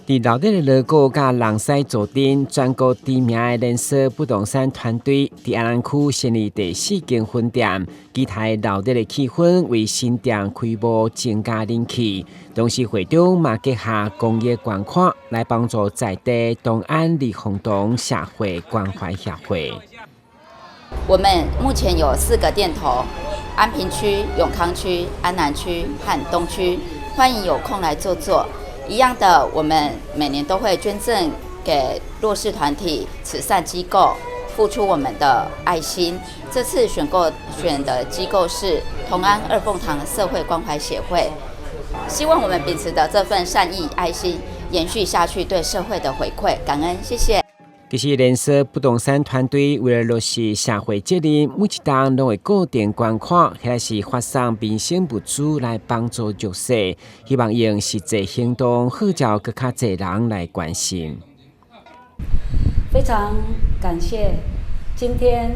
佇鬧熱的鑼鼓佮人獅助陣，全國知名的連鎖不動產團隊佇安南區成立第四間分店，期待鬧熱的氣氛為新店開幕增加人氣。同時會長嘛結合公益捐款來幫助在地同安李鴻東社會關懷協會。我們目前有四個店頭：安平區、永康區、安南區和東區，歡迎有空來坐坐。一樣的，我們每年都會捐贈給弱勢團體、慈善機構，付出我們的愛心。這次選購選的機構是同安二鳳堂社會關懷協會，希望我們秉持的這份善意愛心延續下去，對社會的回饋，感恩，謝謝。其實連鎖不動產團隊為了落實社會責任，每一冬攏會固定捐款，或者是發送民生物資來幫助弱勢，希望用實際行動號召閣較濟人來關心。非常感謝今天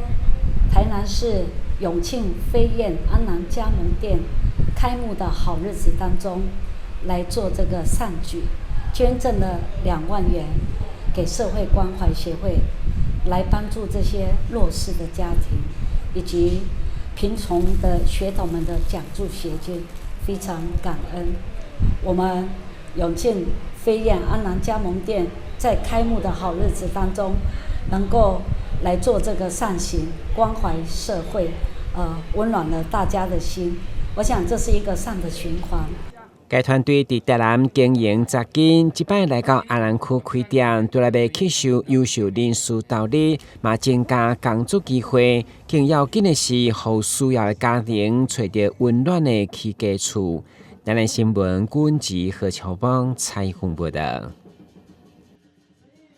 台南市永慶飛燕安南加盟店開幕的好日子當中，來做這個善舉，捐贈了2萬元。給社會關懷協會來幫助這些弱勢的家庭以及貧窮的學童們的獎助學金，非常感恩。我們永慶飛燕安南加盟店在開幕的好日子當中，能夠來做這個善行，關懷社會，溫暖了大家的心。我想這是一個善的循環。該團隊佇台南經營十間，這擺來到安南區開店，除了欲吸收優秀人士投入，嘛增加工作機會。更要緊的是，予需要的家庭揣著溫暖的起家厝。台南新聞，君吉何秋邦採訪報導。